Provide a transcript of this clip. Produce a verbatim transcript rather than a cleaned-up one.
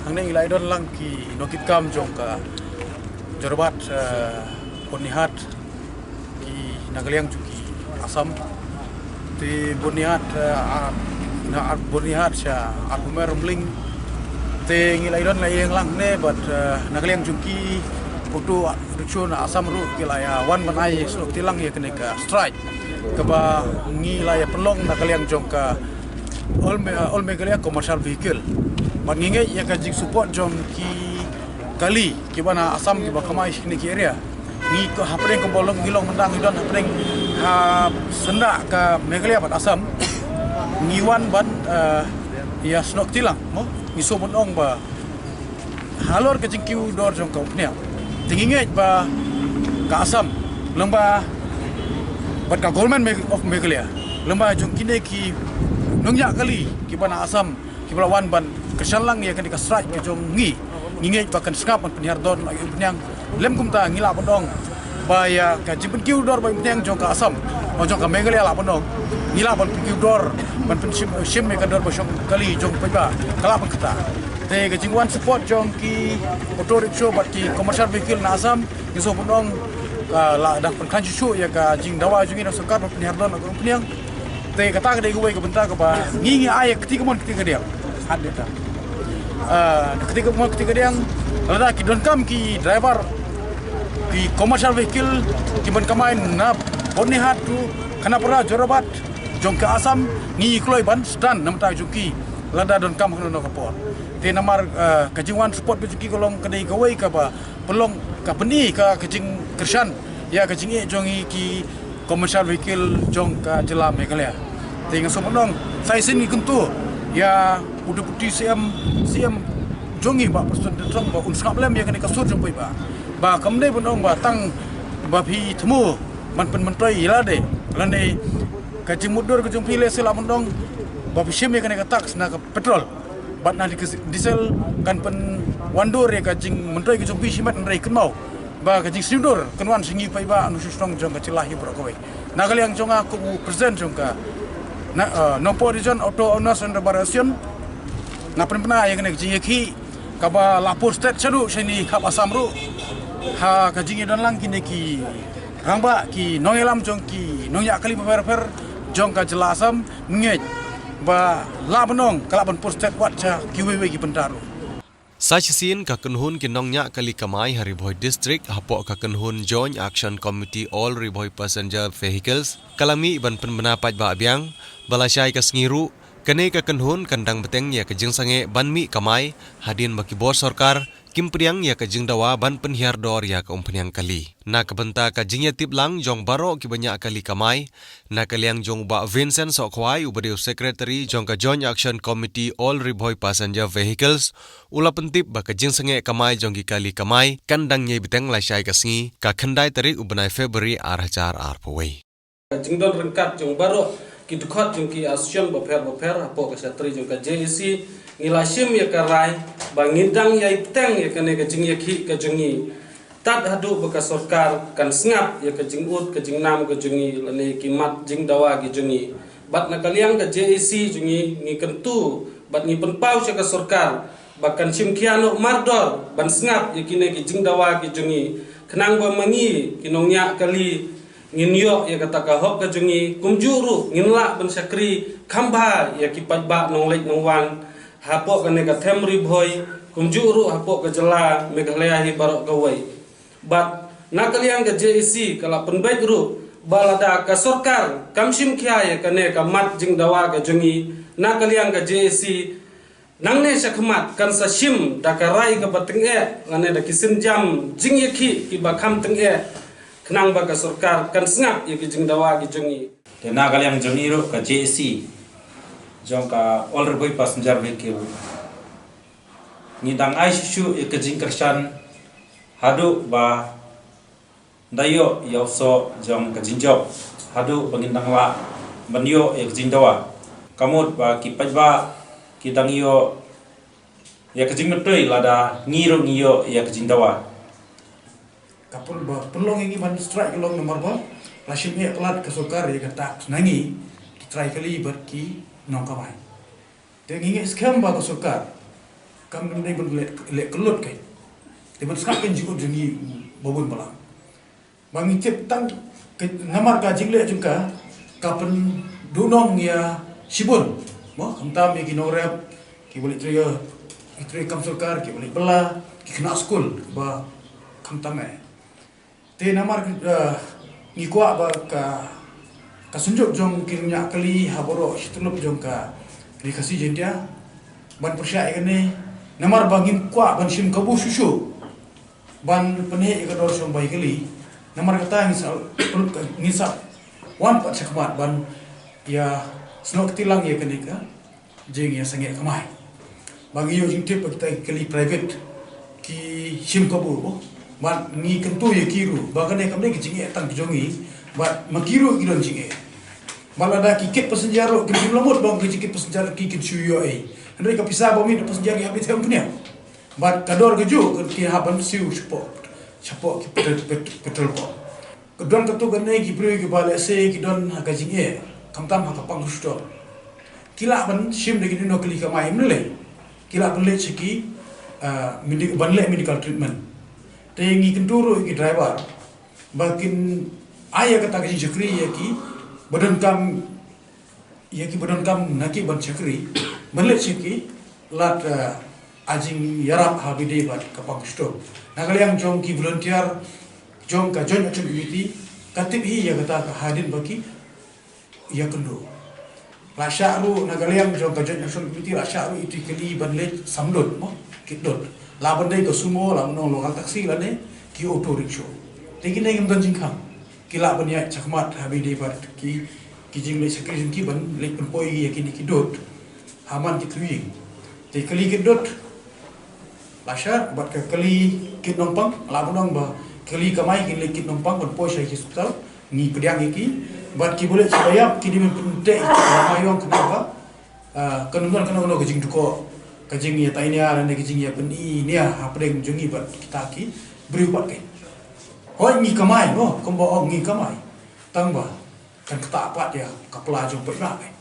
Hangne ngi la ïa don lang ki nongkitkam jong ka Jorabat, eh, Byrnihat, ki na ka liang jong ki Assam. Te Byrnihat, eh, ar, na ar Byrnihat sha ar Humer Mling. Te ngi la ïa don la ïeng lang ne bad, eh, na ka liang jong ki auto rickshaw na Assam ruh ki la ïa wan ban ai snoh kti lang ïa kane ka strike kaba ngi la ïa pynlong na ka liang jong ka All, Me- uh, All Meghalaya Commercial Vehicle. Bad ngi ngeit ïa ka jingsupport jong ki kali kiba na Assam kiba kamai shane ki area. Ngi ko hapdeng kumba long ngi long mynta ngi don hapdeng ha syndah ka Meghalaya bad Assam. Ngi wan ban, uh, ïa snoh kti lang mo ngi shu ban ong ba halor ka jingkiew dor jong ka umphniang. Te ngi ngeit ba ka Assam lem bad ka Government Me- of Meghalaya lem bad jong kine ki nongñiah kali kiba na Assam kiba la wan ban kyrshan lang ïa kane ka strike ka jong ngi. Ngi ngeit ba kan sngap ban pynhiar dor na umphniang. Lem kumta ngi lah ban ong ba ïa ka jingpynkiew dor ba umphniang jong ka Assam, jong ka Meghalaya lah ban ong ngi lah ban pynkiew dor ban pynshim shim ïa ka dor ba shong kali jong paidbah ka lah ban kata. Te ka jingwan support jong ki auto rickshaw bad ki commercial vehicle na Assam ngi shu ban ong, ah, la dang pynkhlaiñ shuh shuh ïa ka jingdawa jong ngi na sorkar ban pynhiar dor na ka umphniang. Te kata ka dei kawei ka bynta kaba ngi ngi ai ïa kti kamon kti kadiang. Hat dei ta. Ah, kti kamon kti kadiang. Lada ki donkam ki driver ki commercial vehicle ki ban kamai na Byrnihat to Khanapara Jorabat jong ka Assam ngi kloi ban stan namar ta jong ki lada donkam kano kano ka por. Te namar, ah, ka jingwan support ba jong ki ka long ka dei kawei kaba pynlong ka pyni ka ka jingkyrshan ïa ka jingeh jong ngi ki commercial vehicle jong ka jylla Meghalaya. Te nga sngewbha ban ong sa shisien ngi kyntu ïa u Deputy C M, C M jong ngi Bah Prestone Tynsong ba un sngap lem ïa kane ka sur jong phi ba ba kam dei ban ong ba tang ba phi thmu ban pynmyntoi ïa lade lane ka jingmutdur ka jong phi lehse lah ban ong ba phi shim ïa kane ka tax na ka petrol bad na ka diesel kan pynwandur ïa ka jingmyntoi ka jong phi shimet hynrei kynmaw ba ka jingsngewdur kan wan sha ngi paidbah nongshong shnong jong ka jylla hi baroh kawei. Na ka liang jong nga kum u president jong ka na, uh, Nongpoh Region Auto Owners and Driver Association nga pynbna ïa kane ka jingïakhih kaba la pur stet shaduh shane khap Assam ruh ha ka jingïadon lang kine ki rangbah ki nongïalam jong ki nongñiah kali bapher bapher jong ka jylla Assam. Ngeit ba lah ban ong ka lah ban pur stet wat sha kiwei wei ki bynta ruh. Sa shisien ka kynhun ki nongñiah kali kamai ha Ri Bhoi District hapoh ka kynhun Joint Action Committee All Ri Bhoi Passenger Vehicles ka la mih ban pynbna paidbah biang ba lashai ka sngi ruh kane ka kynhun kan dang bteng ïa ka jingsangeh ban mih kamai hadien ba ki bor sorkar kim pdiang ïa ka jingdawa ban pynhiar dor ïa ka umphniang kali. Na ka bynta ka jingïatip lang jong baroh kiba ñiah kali kamai, na ka liang jong u Bah Vincent Sohkhwai uba dei u Secretary jong ka Joint Action Committee All Ri Bhoi Passenger Vehicles u la pyntip ba ka jingsangeh kamai jong ki kali kamai kan dang ñiei bteng lashai ka sngi ka khyndai tarik u bnai February ar hajar arphew wei. Ka jingdon ryngkat jong baroh ki dkhot jong ki association bapher bapher hapoh ka shatri jong ka J A C ngi la shim ïa ka rai ba ngin dang ïai bteng ïa kane ka jingïakhih ka jong ngi tad haduh ba ka sorkar kan sngap ïa ka jingud ka jingnam ka jong ngi lane ki mat jingdawa ki jong ngi. Bad na ka liang ka J A C jong ngi ngi kyntu bad ngi pynpaw sha ka sorkar ba kan shim khia noh mardor ban sngap ïa kine ki jingdawa ki jong ngi khnang ba ma ngi ki nongñiah kali ngin ïoh ïa kata ka hok ka jong ngi kumjuh ruh ngin lah ban shakri kham bha ïa ki paidbah nongleit nongwan hapoh kane ka them Ri Bhoi kumjuh ruh hapoh ka jylla Meghalaya hi baroh kawei. Bad na ka liang ka J A C ka la pynbeit ruh ba lada ka sorkar kam shim khia ïa kane ka mat jingdawa ka jong ngi na ka liang ka J A C nangne shakhmat kan sa shim da ka rai kaba tyngeh lane da ki sienjam jingïakhih kiba kham tyngeh khnang ba ka sorkar kan sngap ïa ki jingdawa ki jong ngi. Te na ka liang jong ngi ruh ka J A C jong ka All Ri Bhoi Passenger Vehicle ngi dang ai shuh shuh ïa ka jingkyrshan haduh ba da ïoh ïa u soh jong ka jingjop haduh ba ngin dang lah ban ïoh ïa ka jingdawa. Ka mut ba ki paidbah ki dang ïoh ïa ka jingmyntoi lada ngi ruh ngi ïoh ïa ka jingdawa. Ka pyn ba pynlong ïa ngi ban strike ka long namar ba la shim eh palat ka sorkar ïa ka tax na ngi ki trai kali bad ki nongkamai. Te ngi ngeit skhem ba ka sorkar Kam dei ban leh, leh kyllut kai. Te ban sngap ka jingkut jong ngi ba bun balang. Ba ngi tip tang ka, namar ka jingleh jong ka, ka pynduhnong ïa shibun. Mo, khamtam ïa ki nongrep, ki ba leit trei, ki trei kam sorkar, ki ba leit bylla, ki khynnah skul, ba khamtam eh. Te namar, eh, ngi kwah ba ka, ka synjuk jong ki nongñiah kali ha baroh shi tyllup jong ka Ri Khasi Jaiñtia ban pyrshah ïa kane, namar ba ngim kwah ban shim kabu shuh shuh ban pynheh ïa ka dor shong bai kali. Namar kata ngin sa, ngin sa wan pat shakhmat ban ïa snoh kti lang ïa kane ka jingïasangeh kamai. Ba ngi ïoh jingtip ba kita ki kali private ki shim kabu, bad ngi kyntu ïa ki ruh ba kane kam dei ka jingeh tang ka jong ngi, bad ma ki ruh ki don jingeh. Bad lada ki kit passenger ruh kin shim lamut, ba ki kit passenger ki kin shu ïoh ei. Hynrei ka pisa ba mih na passenger ki hap ïa them kane. Bad ka dor kajuh ki hap ban siew shapoh, shapoh ki petrol, pet-, petrol pump. Ka don katto katne ki briew kiba lehse ki don ha ka jingeh, khamtam ha ka pang ka shitom. Ki lah ban shim da kino kino kali kamai, ym lei. Ki lah ban leit sha ki, ah, medi-, ban leh medical treatment. Te ngi kyntu ruh ïa ki driver ba kin ai ïa kata ka jingshakri ïa ki ba donkam, ïa ki ba donkam na ki ban shakri, ban leit sha ki lad, eh, a jingïarap ha ba ïadei bad ka pang ka shitom. Na ka liang jong ki volunteer jong ka Joint Action Committee, ka tip hi ïa kata ka hadien ba ki ïakynduh. La shah ruh na ka liang jong ka Joint Action Committee, la shah ruh ïa ki kali ban leit samdut, mo, kit dud. La ban dei ka sumo, la ban long local taxi lane ki auto rickshaw. Te kine ngim don jingkhang. Ki lah ban ïaid shakhmat ha ba ïadei bad ki, ki jingleit shakri jong ki ban leit pynpoi ïa kine ki dud ha man ki thliew ïing. Te kali kit dud la shah, bad ka kali kit nongpang, la ban ong ba kali kamai ki leit kit nongpang ban poi sha ki hospital, ngi pdiang ïa ki. Bad ki ba leit sha ba ïap ki dei ban pynteh ïa ki ba ma ïong kane ba, ah, kan don kano kano ka jingdukoh, ka jingïatainia lane ka jingïapyni nia hapdeng jong ngi bad kita ki briew pat kai. Hooid ngi kamai, mo, kumba ong ngi kamai. Tang ba kan ktah pat ïa ka pla jong paidbah kai.